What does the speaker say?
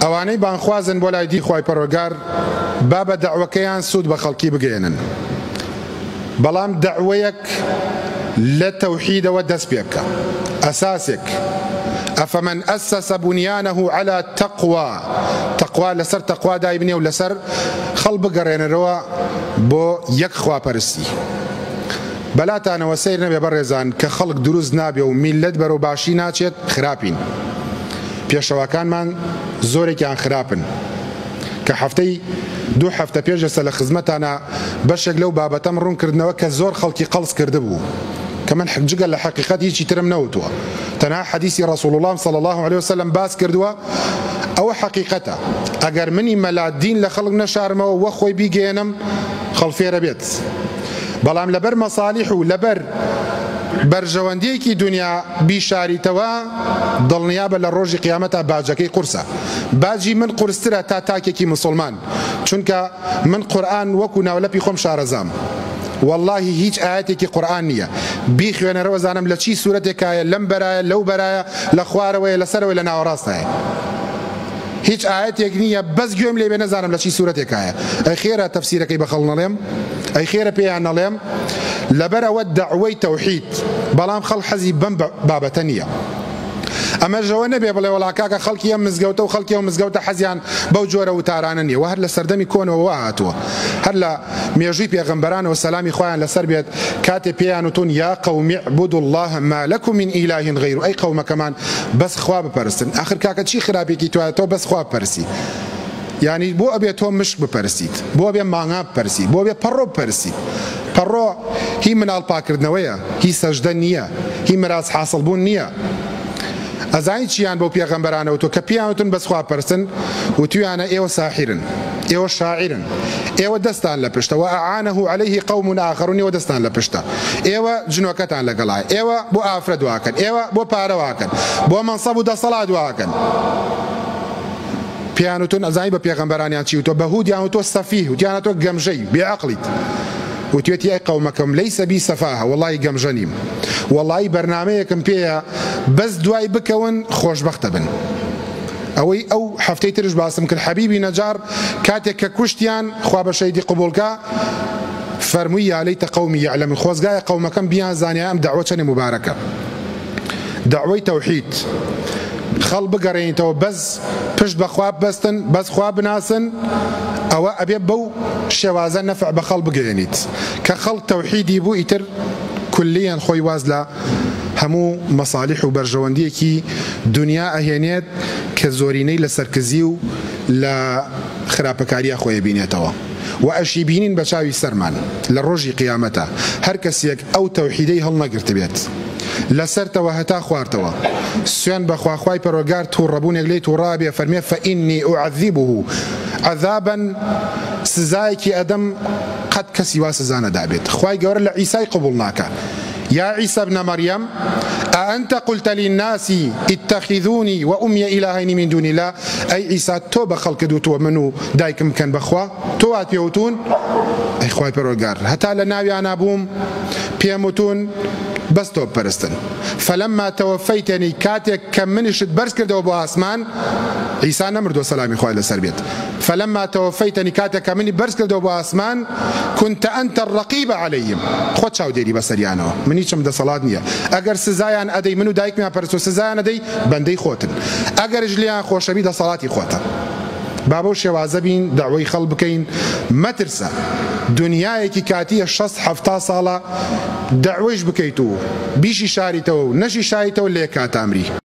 ئەوانەی بانگخوازن بۆ لای دینی خوای پەروەگار با بە دەعوەکەیان سوود بە خەڵکی بگەیەنن بەڵام دەعوەیەک لە تەوحیدەوە دەست پێ بکە ئەساسێک ئەفەمەن ئەسەسە بنیانه علی تەقوا تەقوا لەسەر تەقوا دایبنێ و لەسەر خەڵ بگەڕێنەرەوە بۆ یەک خواپەرستی بەلاتانەوە سەیر نەبێ بەڕێزان کە خەڵک دروست نابێ و میللەت بەرەو باشی ناچێت خراپین پێشەواکانمان زۆرێکیان خراپن کە هەفتەی دوو هەفتە پێش ئێستا لە خزمەتانا بەشێک لەو بابەتەم ڕوون کردنەوە کە زۆر خەڵکی قەڵس کردبوو کە من جگە لە حەقیقەت هیچی ترم نەوتووە تەنها حەدیسی ڕەسوڵ اللە صلی اللە علیە وسلم باس کردووە ئەوە حەقیقەتە ئەگەر منی مەلا دین لە خەڵک نەشارمەوە وە خۆی بیگەیەنم خەڵ فێرە بێت بەڵام لەبەر مەسالیح و لەبەر بەرژەوەندیەکی دونیا بیشاریتەوە دڵنیابە لە ڕۆژی قیامەتا باجەکەی قورسە باجی من قورسترە تا تاکێکی موسڵمان چونکە من قورئان وەکو ناولەپی خۆم شارەزام وەڵاهی هیچ ئایەتێکی قورئان نیە بیخوێنەرەوە زانم لە چی سورەتێکایە لەم بەرایە لەو بەرایە لە خوارەوەیە لە سەرەوەی لە ناوەڕاستایە هیچ ئایەتێک نییە بەس گوێم لێ بێ نەزانم لە چی سورەتێکایە ئەی خێرە تەفسیرەکەی بە خەڵک نەڵێم ئەی خێرە پێیان نەڵێم لەبەر ئەوە دەعوەی تەوحید بەڵام خەڵک حەزی بەم بابەتە نییە ئەمەش ئەوە نەبێ بڵێ وەڵا کاکە خەڵکی ئەم مزگەوتە و خەڵکی ئەو مزگەوتە حەزیان بەو جۆرە وتارانە نییە وە هەر لە سەردەمی کۆنەوە وا هاتووە هەر لە مێژووی پێغەمبەرانەوە سەلامی خوایان لەسەر بێت کاتێ پێیان وتون یا قوم اعبدوا اللە ما لکم من اله غیره ئەی قەومەکەمان بەس خوا بپەرستن ئاخر کاکە چی خراپێکی توایە تۆ بەس خوا بپەرسی یانی بۆ ئەبێ تۆ مشک بپەرسیت بۆ ئەبێ مانگا بپەرسی بۆ ئەبێ پەڕۆ بپەرسیت پەڕۆ هی مناڵ پاکردنەوەیە هی سەجدە نییە هی مراز حاسڵ بوون نییە ئەزانی چیان بەو پێغەمبەرانە وتوە کە پێیان وتون بەس خوا پەرستن وتویانە ئێوە ساحیرن ئێوە شاعیرن ئێوە دەستان لە پشتە وأعانه علیه قوم آخرون ئێوە دەستان لە پشتە ئێوە جنۆکەتان لەگەڵایە ئێوە بۆ ئافرەت واکەن ئێوە بۆ پارە واکەن بۆ مەنسەب و دەسەڵات واکەن پێیان وتون ئەزانی بە پێغەمبەرانیان چی وتوە بە هودیان وتوە سەفیه وتیانە تۆ گەمژەی بێ عەقڵیت وتوێتی ئەی قەومەکەم لەیسە بی سەفاهە وەڵایی گەمژە نیم وەڵایی بەرنامەیەکم پێیە بەس دوای بکەون خۆشبەختە بن ئەوەی ئەو هەفتەی ترش باسم کرد حەبیبی نەجاڕ کاتێک کە کوشتیان خوا بە شەهیدی قبوڵکا فەرمووی یا لیت قومی یعلمون خۆزگایە قەومەکەم بیانزانیایە ئەم دەعوە چەنێ موبارەکە دەعوەی تەوحید خەڵ بگەڕێنیتەوە بەس پشت بە خوا ببەستن بەس خوا بناسن ئەوە ئەبێ بەو شێوازە نەفع بە خەڵ بگەیەنیت کە خەڵک تەوحیدی بوو ئیتر کولیەن خۆی واز لە هەموو مەسالیح و بەرژەوەندیەکی دونیا ئەهێنێت کە زۆرینەی لە سەرکزی و لە خراپەکاریا خۆی ئەبینێتەوە وە ئەشیبینین بە چاوی سەرمان لە ڕۆژی قیامەتا هەر کەسێک ئەو تەوحیدەی هەڵنەگرتبێت لەسەرتەوە هەتا خوارتەوە سوێن بەخوا خوای پەروەگار توڕەبوونێک لێی توڕە ئەبێ فەرمێ فإنی اعذبه عذابا سزایەکی ئەدەم قەت کەسی وا سزا نەدابێت خوای گەورە لە عیسای قبوڵ ناکا یا عیسی ابن مریم أأنت قلت للناس اتخذونی وأمی الهین من دون الله ئەی عیسا تۆ بە خەڵکت وتووە من و دایکم بکەن بە خوا تۆ وات پێ وتوون ئەی خوای پەروەردگار هەتا لە ناویانا بووم پێم وتوون بەس تۆ بپەرستن فلما توفیتنی کاتێک کە منیشت بەرز کردەوە بۆ ئاسمان عیسا نەمردووە سەلامی خوای لەسەر بێت فلما توفیتنی کاتێک کە منی بەرز کردەوە بۆ ئاسمان كنت انت الرقیب علیهم خۆت چاودێری بەسەریانەوە من هیچم دەسەڵات نییە ئەگەر سزایان ئەدەی من و دایکمیان پەرستوە سزایان ئەدەی بەندەی خۆتن ئەگەرش لێیان خۆشەبی دەسەڵاتی خۆتە با بەو شێوازە بین دەعوەی خەڵک بکەین مەترسە دونیایەکی کاتیە شەست حەفتا ساڵە دەعوەیش بکەیت و بیشی شاریتەوە و نەشی شاریتەوە لە یەک کاتا ئەمری.